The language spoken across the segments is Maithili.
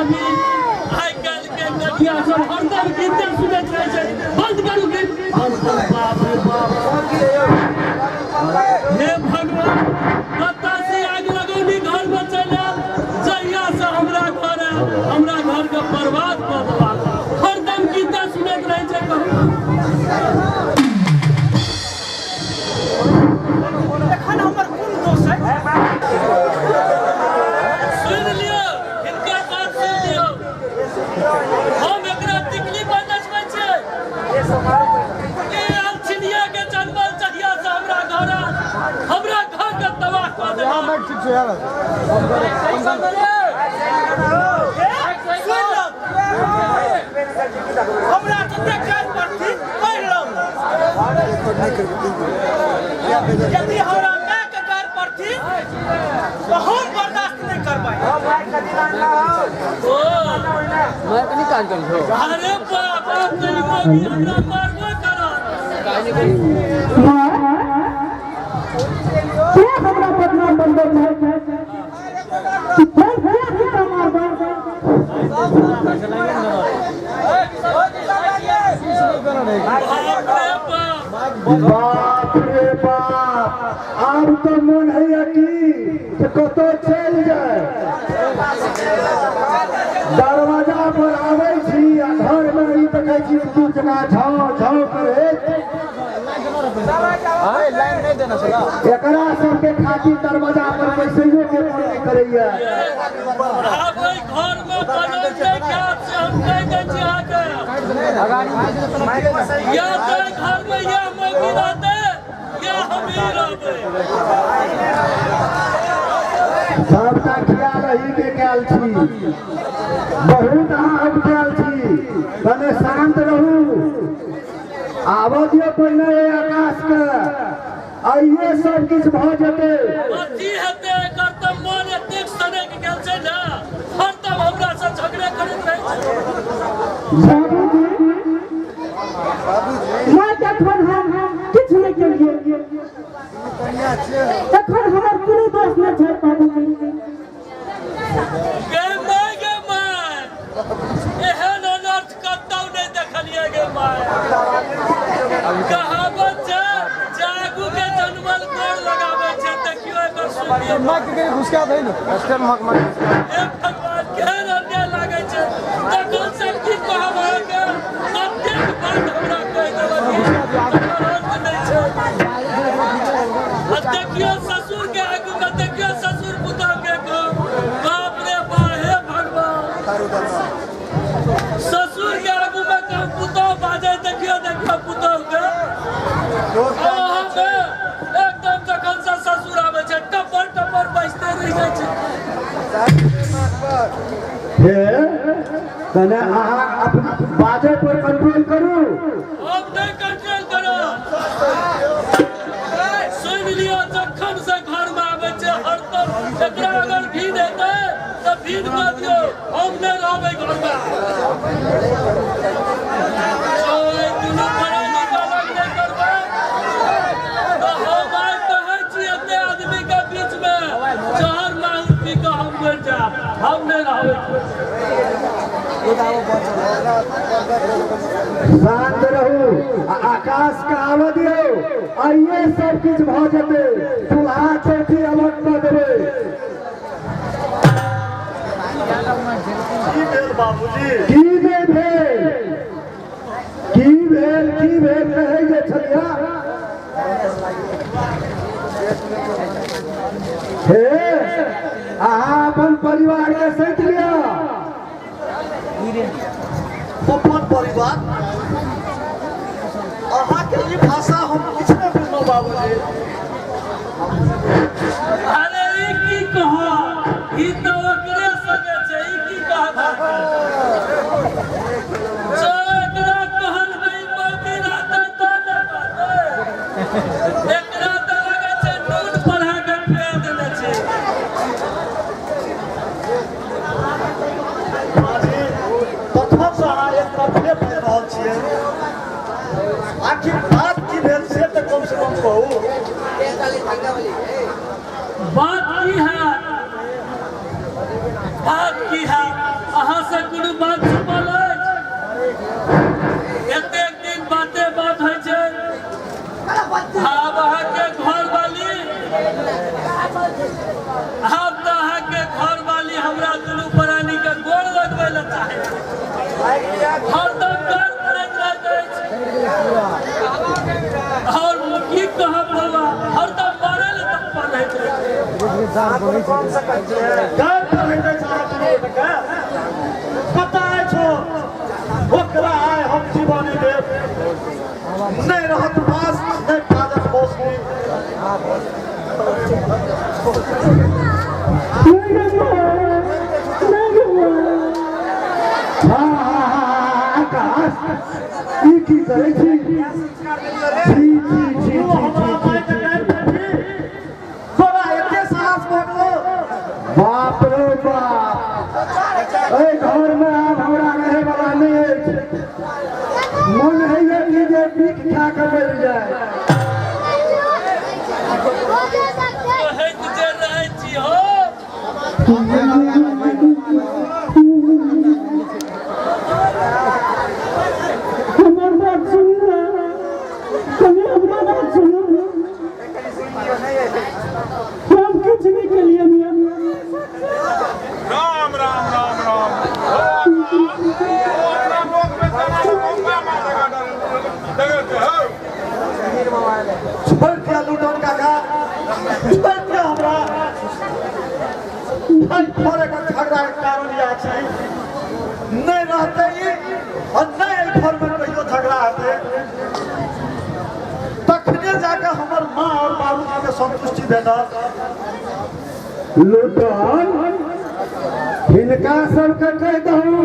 आदमी आइ काल्हि के कनिया सब हरदम गीते सुनैत रहै छै। बंद करू गीत, बंद करू। बाप रे बाप, हे भगवान, कतऽ से आगि लगौनी घर में चलि आयल। जहिया से हमरा घर आयल हमरा घर के बर्बाद कऽ देलक। हरदम गीते सुनैत रहै छै। कहू एखन हमर कोन दोष है? सुनि लियौ, हिनकर बात सुनि लियौ। हम एकरा टिकली पर नचबै छियै। ई अलछिनिया के जन्मल जहिया से हमरा घर आयल, हमरा घर के तबाह कऽ देलक। सुनि लौ, हमरा जते काज पड़ती पढ़ि लौ। यदि हमरा मायके गारि पड़ती तऽ हम बर्दाश्त नहि करबै। ओ अरे बाबा, तू मौगी हमरा मारबो करत। माँ, के हमरा बदनाम बनबै छै कि हम के हिनका मारबै? बाप रे बाप, बाप रे बाप, आब तऽ मोन होइया कि जे कतौ चलि जाय। दरवाजा पर आबै छी आ घर मे ई देखै छी कुकुर जकाँ झाँव झाँव करैत। एकरा सबके खातिर दरवाजा पर बैसैयो के मन नहि करैया। आब ओहि घर मे बनल नहि खायब से हम कहि दै छी अहाँके। या तऽ एहि घर मे या मौगी रहतै या हमही रहबै। सबटा ख्याल अही के कयल छी। बहुत अहाँ उपटायल छी, कने शान्त रहू। आबऽ दियौ पहिने एहि आकाश के, आइए सब किछु भऽ जेतै। कथी हेतै? एकर तऽ मन एतेक सनकि गेल छै ने, हरदम हमरा से झगड़े करैत रहै छै। बाबूजी, माय के एखन हम किछु नहि केलियै, एखन हमर कोनो दोष नहि छै बाबूजी। गे माय, गे माय, एहन अनर्थ कतौ नहि देखलियै गे माय। कहावत छै, जागू के जनमल गोर लगाबै छै। देखियौ एकर सुनियौ। हे भगवान, केहन अन्याय लागै छै। तखन से की कहब अहाँके, कतेक बात हमरा कहि देलक, तकर अन्त नहि छै। आ देखियौ ससुर के आगू मे, देखियौ ससुर पुतहु के गप। बाप रे बा, हे भगवान, ससुर के आगू मे कहू पुतहु बाजै। देखियौ, देखियौ पुतहु के। अहाँके एकदम जखन से ससुर आबै छै टपर टपर बजते रहि जाइ छै। हे, कने अहाँ अपन बाजै पर कंट्रोल करू। हम नहि कंट्रोल करब। सुनि लिअ, जखन से घर मे आबै छै हरदम एकरा अगर भीड़ हेतै तऽ भीड़ कऽ दियौ, हम नहि रहबै घर मे। ओइ दुनू प्राणी के अलग नहि करबै तऽ हम आइ कहै छी एते आदमी के बीच मे, जहर माहुर पी कऽ हम मरि जायब, हम नहि रहबै। शान्त रहू आ आकाश के आबऽ दियौ, आइए सब किछु भऽ जेतै। चूल्हा चौकी अलग कऽ देबै। की भेल बाबूजी? की नहि भेल? की भेल, की भेल कहै जे छलिया? हे, अहाँ अपन परिवार के सैत लिअ। अपन परिवार? अहाँके ई भाषा हम किछु नहि बुझलहुँ बाबूजी। अरे ई की कहब, ई तऽ ओकरे सगे छै। ई की कहब अहाँके? जो एकरा कहल नहि मौगी रहतै तऽ ने कहतै। एकरा तऽ लगै छै नून पढ़ा के खुआ देने छै। बाजी, तखन से अहाँ एक तरफे बाजि रहल छियै। आखिर बात की भेल से तऽ कम से कम कहू। बात की है, बात की है? अहाँ से कोनो बात छुपल अछि? एतेक दिन बाते बात होइ छै। आब अहाँके घरवाली, आब तऽ अहाँके घरवाली हमरा दुनू प्राणी के गोर लगबै लए चाहै छै। हरदम डर पड़ैत रहैत अछि। और की कहब बाबा, हरदम मारै लए तत्पर रहैत अछि। गारि पढ़ैत अछि अहाँ दुनू गोटेके। पता अछि ओकरा आइ हम जीवन नहि देब। नहि रहत बास, नहि बाजत मौसमी। नहीं रे माँ, नहीं रे माँ। हाँ हाँ हाँ आकाश, ई की करै छी? छी छी छी तू छी हमरा छी मायके गारि पढ़ी, तोरा एते साहस भऽ गेलौ? बाप रे बाप, एहि घरमे आब हमरा रहै वाला नहि अछि। मन होइए कि जे बिख खा कऽ मरि जाय। कहैत जे रहै छी हो। हमर बात सुनू ने, कनि हमर बात सुनू। हम किछु नहि केलियै। राम राम राम राम। ओ अपना लोक बेचारा मौका मारेगा डर डर हो। छोड़ि दिअ लूटन काका, छोड़ि दिअ हमरा। एहि घरक झगड़ाके कारण इएह छै। नहि रहतै ई आ नहि एहि घरमे कहियो झगड़ा हेतै, तखने जाके हमर माँ आओर बाबूजीके संतुष्टि भेटत। लूटन, हिनका सबके कहि दहू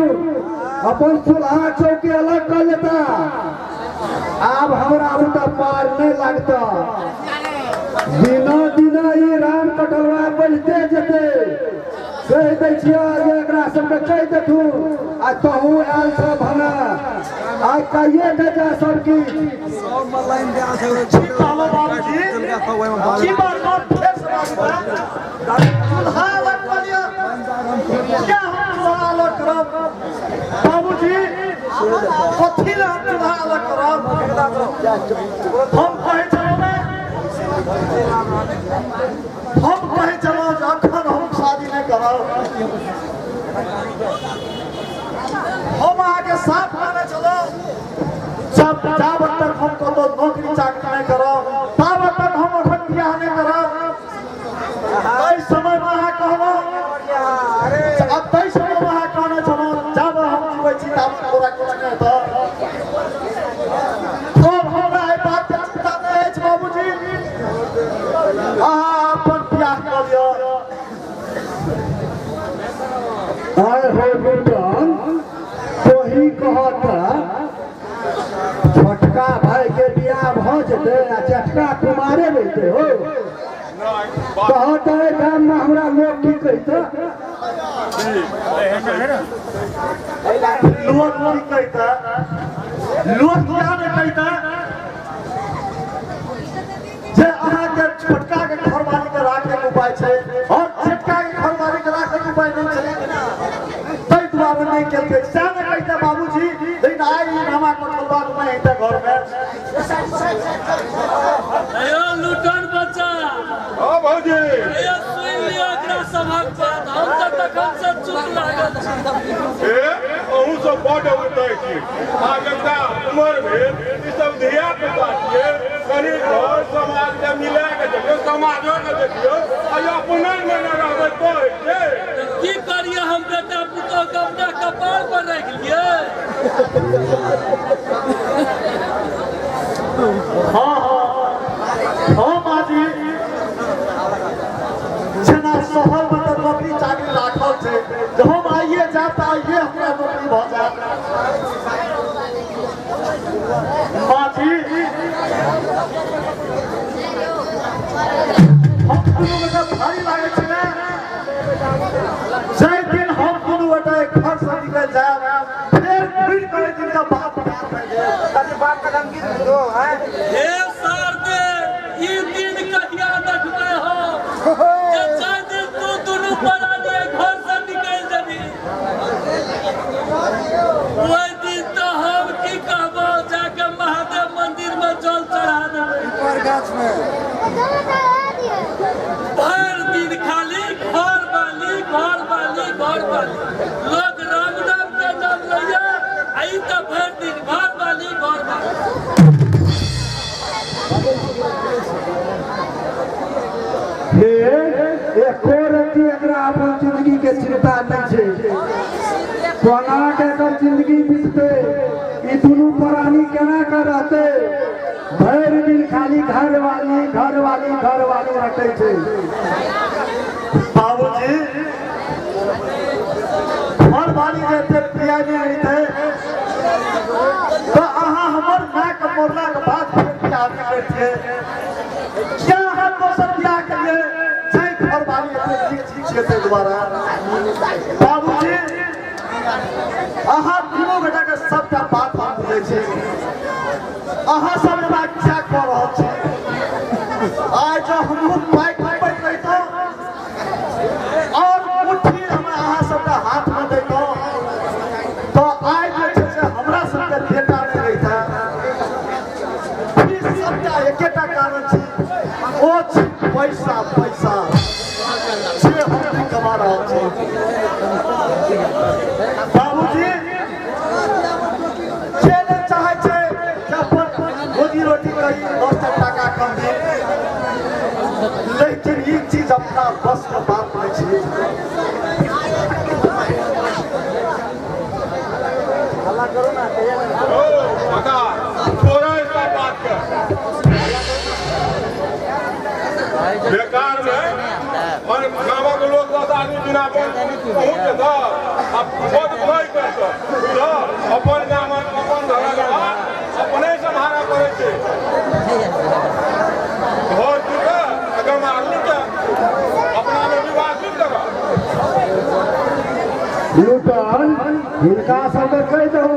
अपन चूल्हा चौकी अलग कऽ लेता। आब हमरा बुते पार नहि लगता। दिनो दिना ई राम कटलवा बढ़िते जेतै। कहि दै छियै जे एकरा सबके कहि देथू। आ तहू आयल छ भने आइ कहिए के जा सब किछु। ठीक कहलो बाबूजी। की बात बात फेर से बाजू बा? चूल्हा अलग कऽ लिअ। किया हम चूल्हा अलग करब बाबूजी? कथी लए हम चूल्हा अलग करब? हम कहै छलहुँ ने, हम कहै छलहुँ जे अखन हम शादी नहि करब। हम अहाँके साफ कहने छलहुँ, जब जाबत तक हम कतौ नौकरी चाकरी नहि करब ताबत तक हम अखन बियाह नहि करब। ताहि समयमे अहाँ कहलहुँ, आ ताहि समयमे अहाँ कहने छलहुँ, जाबत हम जीबै छी ताबत तोरा किछु नहि हेतह। अब हमरा एहि बातके चिन्ता नहि अछि बाबूजी, अहाँ अपन बियाह कऽ लिअ। आय हो लूटन, तोही कहत छोटका भाई के बियाह भऽ जेतै आ चटका कुमारे रहितै हो? कहत एहि गाममे हमरा लोक की कहितै? लोक की कहितै? लोक किया नहि कहितै जे अहाँके छोटका के घरवाली के राखैके उपाय छै और छोटका के घरवाली के राखैके उपाय नहि छै, ताहि दुआरे नहि केलकै, सएह ने कहितै बाबूजी? लेकिन आइ ई रामा कटल बात नहि हेतै घरमे। अयो लूटन बच्चा। हाँ भौजी। अयो सुनि लिअ एकरा सभक बात, हम तऽ तखन से चुप लागल छी। हे, अहूँ सब बड्ड उतै छी। आब एकटा उमर भेल, ई सब धिया पुता छियै। कनि घर समाजके मिला के देखियौ, समाजो के देखियौ। आ अपने मे नहि रहबै तऽ हेतै? तऽ की करियै हम, बेटा पुतोह के अपना कपार पर राखि लियै? हाँ हाँ हाँ माजी, जेना शहरमे तऽ नौकरी चाकरी राखल छै जे हम आइए जायब तऽ आइए हमरा नौकरी भऽ जायत। माजी, हम दुनू गोटे भारी लागै छै ने? जाहि दिन हम दुनू गोटे घरसँ निकलि जायब, फेर घुरि कऽ ओहि दिनका बात याद भए गेल। हे शारदे, ई दिन कहिया देखबै हम जे जाहि दिन तू दुनू प्राणी एहि घर से निकलि जेबही। घर वाली। लोक राम नाम के नाम लैया आ ई तऽ भरि दिन घर वाली घर वाली। हे एको रत्ती एकरा अपन जिंदगी के चिंता नहि छै। कोना के एकर जिंदगी बीतते, ई दुनू प्राणी केना के रहते। भरि दिन खाली घर वाली घर वाली घर वाली रटै छै। बाबूजी घर वाली जे एते प्रिय नहि रहितै तऽ अहाँ हमर मायके मरलाके बाद फेर बियाह नहि करितियै। किया अहाँ दोसर बियाह केलियै? छै घर वाली एते नीक चीज छियै ताहि दुआरे। बाबूजी अहाँ दुनू गोटाके सबटा बात हम बुझै छी। अहाँ सब एना किया कऽ रहल छी? आइ जँ हमहूँ पाइ कमबैत रहितहुँ और मुट्ठी हमरा अहाँ सबके हाथमे दैतहुँ तऽ आइ जे छै से हमरा सबके बेटा नहि रहितै। ई सबटा एकेटा कारण छी, ओ छी पैसा। पैसा से हम नहि कमा रहल छी। बाबूजी जे नहि चाहै छै जे अपन रोजी रोटी करी, 10टा टाका कमबी, लेकिन ई चीज अपना बसके बात नहि छी। ओ काका छोड़ो ई सब बात के, बेकार में और गामक लोग 10 आदमी बिना पहुँच जेतऽ आ बड भय करतऽ। बुझल, अपन गामक अपन घरक बात अपने सम्हारऽ पड़ै छै। घर टूटऽ आ गमार लूटऽ, अपना में विवाद नहि करऽ। लूटन, हिनका सबके कहि दहू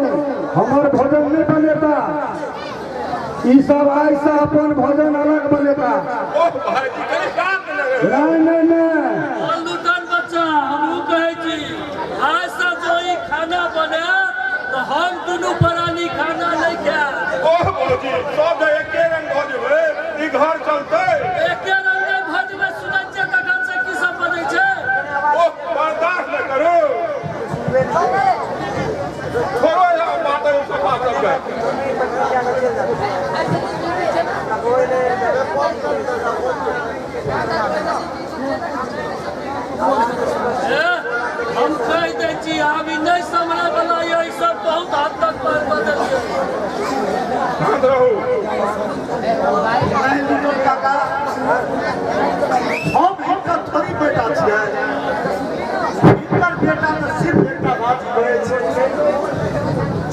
हमर भोजन नहि बनेता। ई सब आइ से अपन भोजन अलग बनेता। ओह भाईजी कनि शांत ने रहे। नहि नहि नहि। ओ लूटन बच्चा, हमहूँ कहै छी आइ से जो ई खाना बनायत तऽ हम दुनू प्राणी खाना नहि खायब। ओह भौजी सब जे एके रंग भऽ जेबै ई घर चलतै? एके रंग नहि भऽ जेबै, सुनै छियै तखन से की सब बजै छै। ओह बर्दाश्त नहि करू, छोड़ो ई बात ई सब बात सबके। ए, हम कहि दै छी आब ई नहि सम्हरै वाला यऽ, ई सब बहुत हद तक पार कऽ देलियै। शांत रहू। नहि लूटन काका, हम हिनकर थोड़ी बेटा छियै। हिनकर बेटा तऽ सिर्फ एकटा राजीव अछि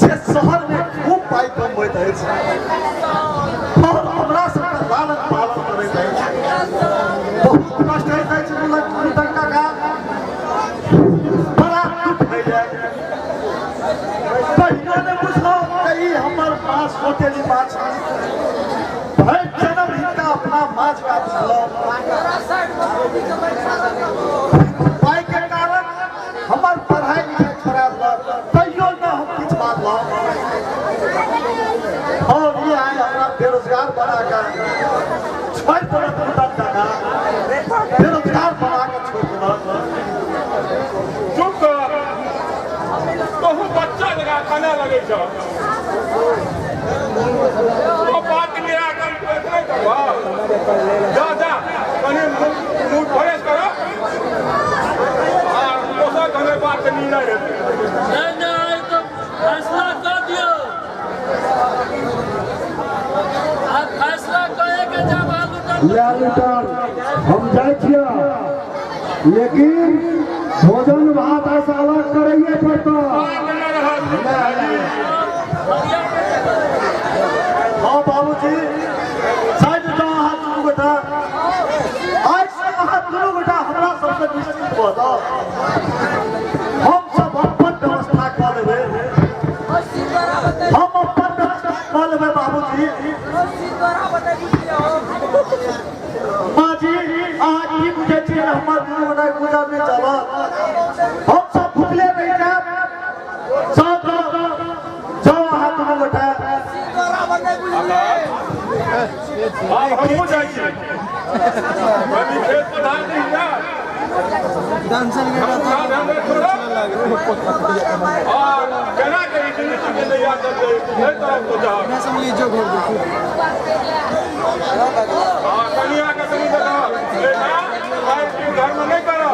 जे शहरमे खूब पाइ कमबैत अछि और हमरा सबके लालन पालन करैत अछि। बहुत कष्ट होइत अछि लूटन काका, बड़ा दुख होइए। कहियो नहि बुझलहुँ जे ई हमर माँ सौतेली माँ छी। भरि जनम हिनका अपना माँ जकाँ बुझलहुँ। पाइके कारण हमर पढ़ाइ लिखाइ छोड़ा देलक, तैयो नहि हम किछु बाजलहुँ। और ई आइ हमरा बेरोजगार बना कऽ छोड़ि देलक। लूटन काका बेरोजगार बना कऽ छोड़ि देलक। चुप कर, तोहू बच्चा जकाँ कानऽ लगै छह। ओ बात निराकरण नहि करबह? जा जा कनि मूड फ्रेश करऽ आ दोसर ढंगे बात के निर्णय हेतै। नहि नहि, आइ तऽ फैसला कऽ दियौ। आब फैसला कए के जाब अहाँ लूटन। या लूटन, हम जाइ छियै, लेकिन भोजन भात ऐसा अलग करैए पड़तौ। बात नहि रहल। हाँ बाबूजी, साइड जाओ अहाँ दुनू गोटा। आइ से अहाँ दुनू गोटा हमरा सबसँ निश्चित भऽ जाउ। हम सब अपन व्यवस्था कऽ लेबै, हम अपन व्यवस्था कऽ लेबै। बाबूजी, माँ जी, अहाँ की बुझै छियै हमर दुनू गोटा के गुजर नहि चलत? हम सब भुखले रहि जायब। जाउ जाउ जाउ अहाँ दुनू गोटा। आब हमहूँ जाइ छी, कनि खेत पथार दिस जायब। और केना के ई जिंदगी के नैया चलतै, एहि तरफ सोचह। हाँ, कनिया के कनि देखह, बेटा, खाइ पी घरमे नहि करह।